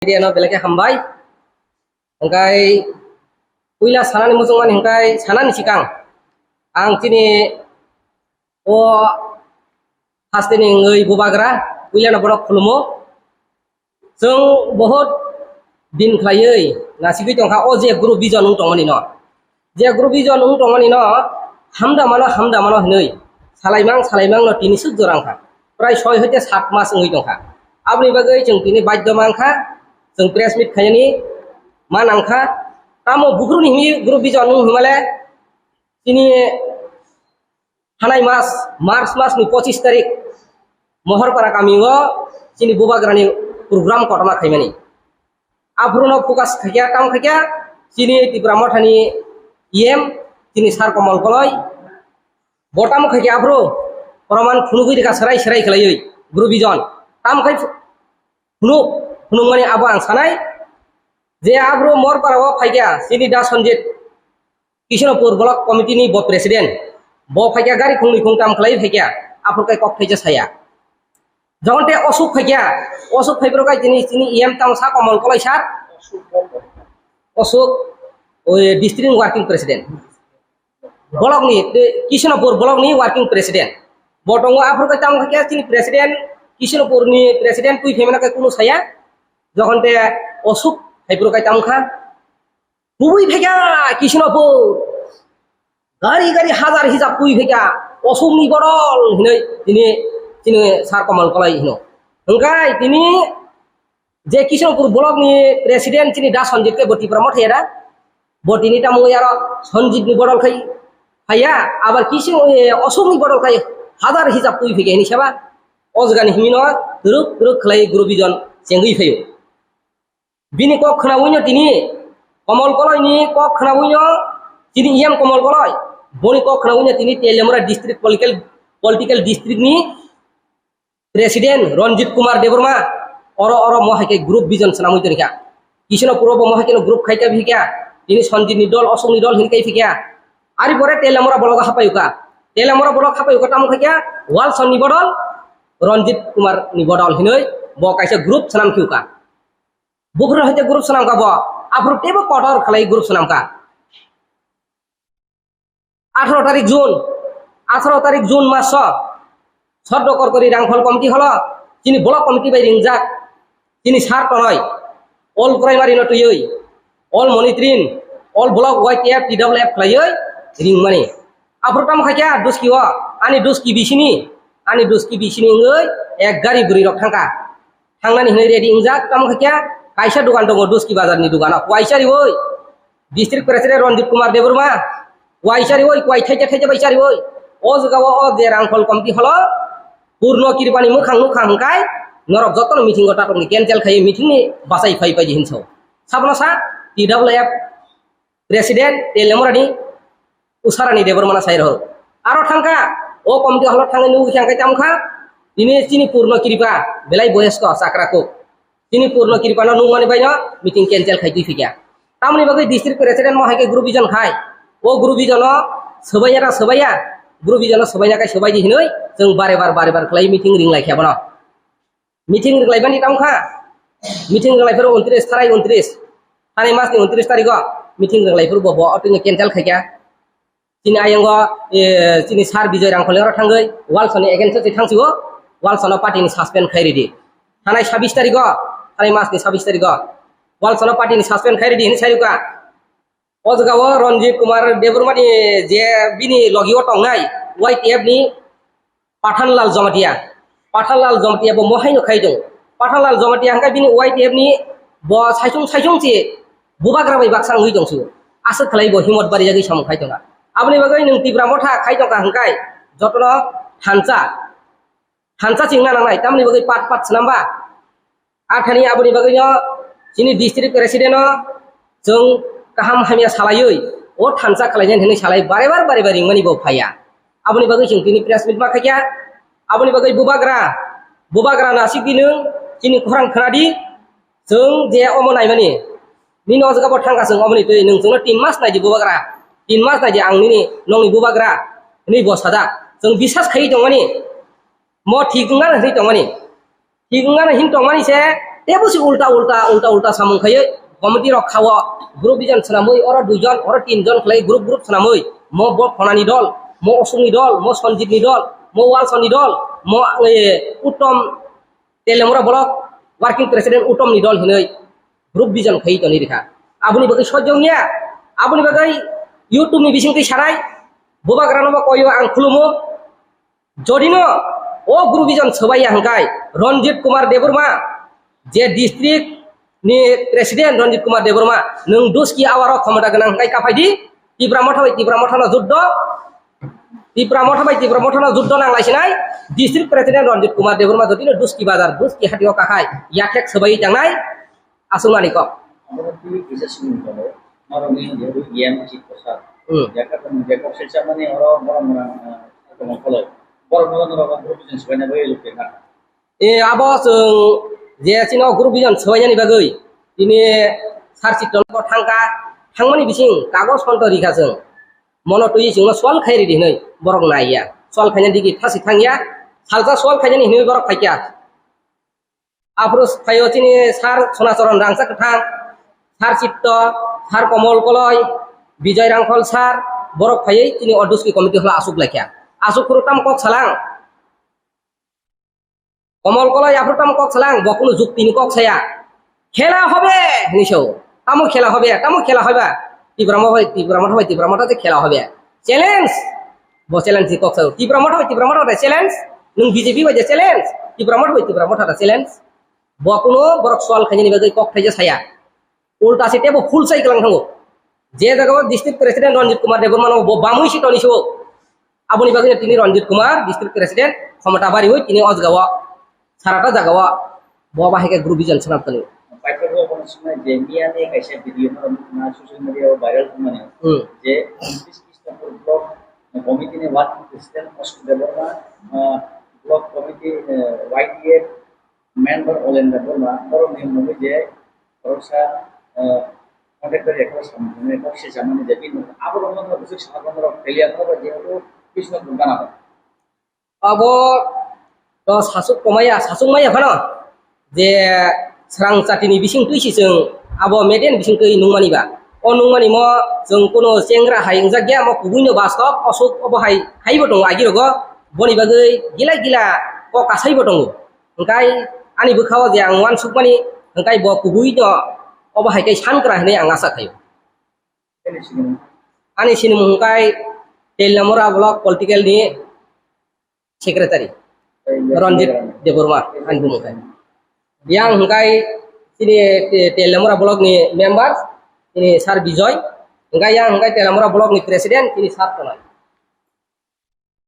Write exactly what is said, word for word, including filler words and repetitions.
Media no belai khe hambai. Hwnkhe puila sanani muchungmani hwnkhe sanani sikang ang chini o hasteni wngwi bubagra puilano borok khulumo. Chwng bohot din khlaiwi nasigwi tongkha o je group vision wng tongmani no. Je group vision wng tongmani no hamda mano, hamda mano hinwi salaimang, salaimang no tini swk jora wngkha. Prai soi hoite sat mas wngwi tongkha. Aboni bagwi chwng tini baidho mankha, chwng press meet khainani ma nangkha. Tamo buphuruni himi group vision wng himale chini thanai mas, March mas ni pochis tarik Mohorpara kami o chini bubagrani program kotorma khaimani. Aphuru no focus khaikya, tam khaikya, chini Tipra Mothani E M, chini Sir Komol Koloi, bo tam khaikya aphuru proman phunugwi rikha serai serai khlaiwi group vision. Tam khai phunuk, phunukmani abo ang sanai je aphuru Morpara o phaikya chini Da Sanjit, Kishnopur Block Committee ni bo president, bo phaikya gari khungni khungtam khlai phaikya, aphuru kai kok phaikya saya. Jokhon te Osuk phaikya, Osuk phaiphuru kai chini, chini E M tamo sa Komol Koloi sir, Osuk, o, district working president. Block ni, te, Kishnopur block ni working president. Bo tongo aphuru kai tamo khe chini president, Kishnopur ni president twi phaimana kai kunu saya. Jokhon te Osuk phaiphuru kai tamo kha. Kubui phaikya Kishnopur. Gari gari hazar hisab twi phaikya. Osuk ni bodol hinwi tini, tini Sir Komol Koloi hino. Hwnkhe tini je Kishnopur block ni president chini Da Sanjit ke bo Tipra Motha era. Bo tini tamo yaro Sanjit ni bodol khai phaiya. Abar Kishin, eh, Osuk ni bodol khai hazar hisab twi phaikya hini seba. O jaga ni himino twrwk twrwk khlai group vision chengwi phaio. Bini kok khwnawino tini Komol Koloi ni kok khwnawino chini E M Komol Koloi. Boni kok khwnawino tini Teliamura district political, political district ni president Ranjit Kumar Debbarma oro oro mo hai khe group vision swnamwi tongkha. Kisno puro bo mo hai khe group khai kha phikya. Tini Sanjit ni dol, Osok ni dol hin kai phikya. Ari pore Teliamura block hapai uka. Teliamura block hapai uka tamo khaikya Walson ni bodol Ranjit Kumar ni bodol hinoi bo kaisa group swnam khiuka. Buphuru haite group swnamkha bo, aphuru teibo kotor khlai group swnamkha. Atharo tarik June, atharo tarik June maso Soddo Korkori Rangkhol Committee holo chini block committee bai ringjak chini sir tonoi, all primary no twiwi, all monitoring, all block Y T F, T W F khlaiwi ringmani. Aphuru tamo khaikya duski o, ani duski bisini, ani duski bisini wngwi ek gari bwrwi rok thangkha. Thangnani hinwi ready wngjak, tamo khaikya kaisa dogan tongo Duski bazar ni dogan o, kuai chariwi district president Ranjit Kumar Debbarma, kuai chariwi, kuai thaija thaija bai chariwi, o jaga o, o je Rangkhol committee holo Purno Kirpani mwkhang nukha hwnkhe norok jotono meeting o tatokni cancel khai meeting ni bachai phai phai di hinso. Sabno sa T W F president Teliamura ni Usarani Debbarma sai rw. Aro thangkha, o committee holo thangwi nugwi khe ang khe tamo kha, tini chini Purno Kripa, belai boyosko chakra kuk. Chini Purno Kripa no nungmani bai no meeting cancel khai twi phikya. Tamoni bagwi district president mo hai khe group vision khai. O group vision no swbaiya na swbaiya, group vision no swbaina kai swbai di hinwi chwng bare bar bare bar khlai meeting ring lai khe bono. Meeting rwlaibani tamo kha. Meeting rwlaiphuru untris, tharai untris. Thani masni untris tarigo meeting rwlaiphuru bo, bo otwino cancel khaikha. Chini ayango, eh, chini sir Bijoy Rangkholi oro thangwi Walsoni against o thangsigo, Walsono party ni suspend khai ridi. Thanai sabis tarigo, thanai masni sabis tarigo Walsono party ni suspend khai ridi hinwi sairukha. O jaga o Ranjit Kumar Debbarma ni je bini logi o tongnai Y T F ni Pathanlal Jamatia. Pathanlal Jamatia bo mohaino khai tong. Pathanlal Jamatia hwnkhe bini Y T F ni bo saichung saichung se bubagra bai baksa wngwi tong su. Aswk khlai bo himot bari jagwi samung khai tongkha. Aboni bagwi nwng Tipra Motha khai tongkha hwnkhe jotono thansa, thansa chingna nangnai, tamni bagwi pat pat swnamba. A thani aboni bagwino chini district president no chwng kaham hamya salaiwi o thansa khlainani hinwi salai bare bar bare bar ringmani bo phaiya. Aboni bagwi chwng tini press meet ma khaikha. Aboni bagwi bubagra, bubagra nasik di nwng chini khorang khwnadi, chwng je omo naimani. Nini o jaga bo thangkha chwng omoni twi nwng chwngno tin mas naidi bubagra. Tin mas naidi ang nini nongni bubagra hinwi bo sajak. Chwng bisas khaiwi tongmani. Mo thik wngna hinwi tongmani. Thik wngna hin tongmani se Tebo si ulta ulta, ulta ulta samung khaiwi committee rok khao, group division swnamwi, oro duijon, oro tinjon khlai group group swnamwi, mo bo Khonani dol, mo Osukni dol, mo Sanjibni dol, mo Walsoni dol, mo, eh, Uttom Telemura block working president Uttomni dol hinwi group division khaiwi toni rikha. Aboni bagwi sojong ya, aboni bagwi YouTube ni bisingtwi sanai, bubagrano bo koyo ang khulumo. Jodino o group division swbaiya hwnkhe Ranjit Kumar Debbarma, je district ni president Ranjit Kumar Debbarma, nwng duski awaro khomota gwnang hwnkhe kaphai di, Tipra Motha bai Tipra Motha no juddo, Tipra Motha bai Tipra Motha no juddo nanglai sinai, district president Ranjit Kumar Debbarma jodino duski bazar, duski hatio kakhai, yathek swbaiwi tangnai, aswkmani kok. Abo twi kisa swngmung tongo. Norokni jehetu E M chief kosa. Hmm. Jaka tong jaka kok selsa mani oro borok mwnang, ah, tongmung koloi. Borok no norok group division swbaina bai lukte na. E, abo chwng je chini o group division swbainani bagwi tini sir Chitto no thangkha, thangmani bising kagoj hon to rikha chwng. Mono twi chwngno sol khai ridi hinwi borok naiya. Sol khaina digi thasi thangya. Salsa sol khainani hinwi borok phaikya. Aphuru phaio chini sir Sonacharan Rangchak Kwthang, sir Chitto, sir Komol Koloi, Bijoy Rangkhol sir, borok phaiwi chini o duski committee holo aswk laikha. Aswk phuru tamo kok salang. Komol Koloi aphuru tamo kok salang, bo kunu juktini kok saya. Khela hobe hinwi sao. Tamo khela hobe, tamo khela hoiba. Tipra Motha bai, Tipra Motha bai, Tipra Motha se khela hobe. Challenge. Bo challenge ni kok sao. Tipra Motha bai Tipra Motha bai challenge. Nwng B J P bai de challenge. Tipra Motha bai Tipra Motha da challenge. Bo kuno borok sol khainani bagwi kok thaija saya. Ulta se tebo full sai kalang thango. Je jaga o district president Ranjit Kumar Debbarma no bo bamwi si toni so. Aboni bagwi tini Ranjit Kumar district president khomota bariwi tini o jaga o sarata jaga o bo bahai khe group division swnam toni. Paipor rok bono swnai je miya ni kaisa video no na social media o viral wngmani. Hmm. Je East Kishanpur block committee ni working president Ashok Debbarma, ah, block committee, eh, Y D F member Olendra Debbarma, borok ni mungwi je khoroksa, eh, contractor ekor samung kok se jamani je bini abo rok no bwswk saha rok teliya no jehetu Bishnupur gana. Abo to sasuk komaya, sasuk maya phano je srang chati ni bising twi si chwng abo median bising twi nungmani ba. O nungmani mo chwng kuno chengra hai wngjak ya, mo kubui no bastob osuk obo hai, hai bo tongo agi rogo. Boni bagwi gila gila kok kasai bo tongo. Hwnkhe ani bwkha o je ang uansukmani, hwnkhe bo kubui no obo hai khe sankra hinwi ang asa khaio. Ani sinimung hwnkhe Teliamura block political ni secretary Ranjit Debbarma ani bumung khe. Yang hwnkhe chini Te-, Teliamura block ni member chini sir Bijoy, hwnkhe yang hwnkhe Teliamura block ni president chini sir Tonai.